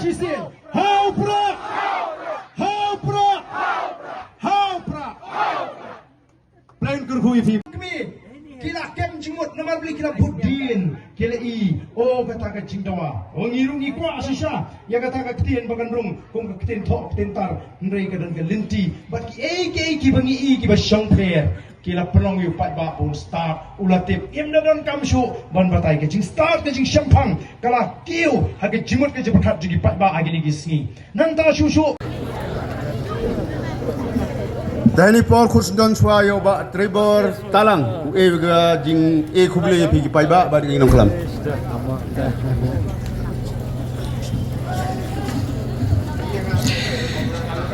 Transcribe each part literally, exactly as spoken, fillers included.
Hau prah! Hau prah! Hau prah! Plain kyrkhu ïa phi. Kmie ki la kem jingmut namar balei ki la bud dien, ki la i, o kata ka jingdawa. O ngi ruh ngi kwah shisha ïa kata ka ktien ba kan rung kum ka ktien thoh ktien tar, hynrei ka don ka lynti bad kiei kiei kiba ngi i kiba shongpher. Ki la pynlong ïa u paidbah ba un stad, u la tip. Im da don kam shuh ban batai, ka jingstad ka jingshemphang ka la kiew ha ka jingmut ka jingpyrkhat jong ki paidbah ha kine ki sngi. Nangta shuh shuh. Dei ni por khuslai don shuwa ïa u Bah Trevor Talang, u e ka jing e khublei ïa phi ki paidbah bad ki nongklam.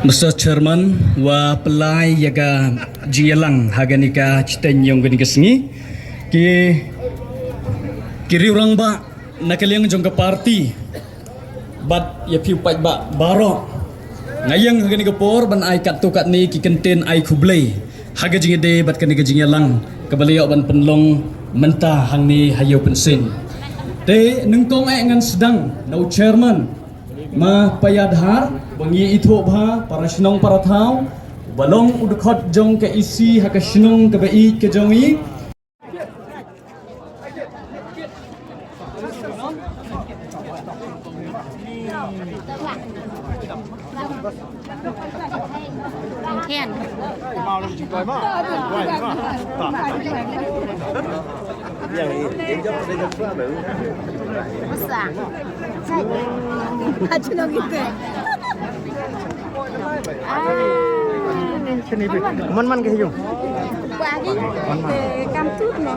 Mister Chairman, wa pynlai ïa ka jingïalang ha kane ka chieng yong kane ka sngi. Ki, ki riew rangbah na ka liang jong ka party bad ïa phi u paidbah baroh. Nga ïeng ha kane ka por ban ai katto katne ki kyntien ai khublei ha ka jingïadei bad kane ka jingïalang kaba la ïoh ban pynlong mynta hangne ha Ïew Pynsin. Te nyngkong eh ngan sdang na u chairman ma Paiadhar, ba ngi ithuh bha para shnong para thaw, ba long u dkhot jong ka E C ha ka shnong kaba ïeit ka jong i. Man man ka hiu. Kam tu no.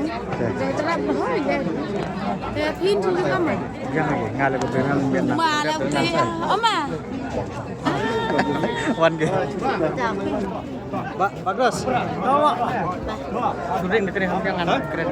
Pin tu ka man. Yang lagi ngalih betul nang biar nang. Malah betul ya. Oma. Wan ke. Ba, bagus. Suring di kene hampir ngan keren.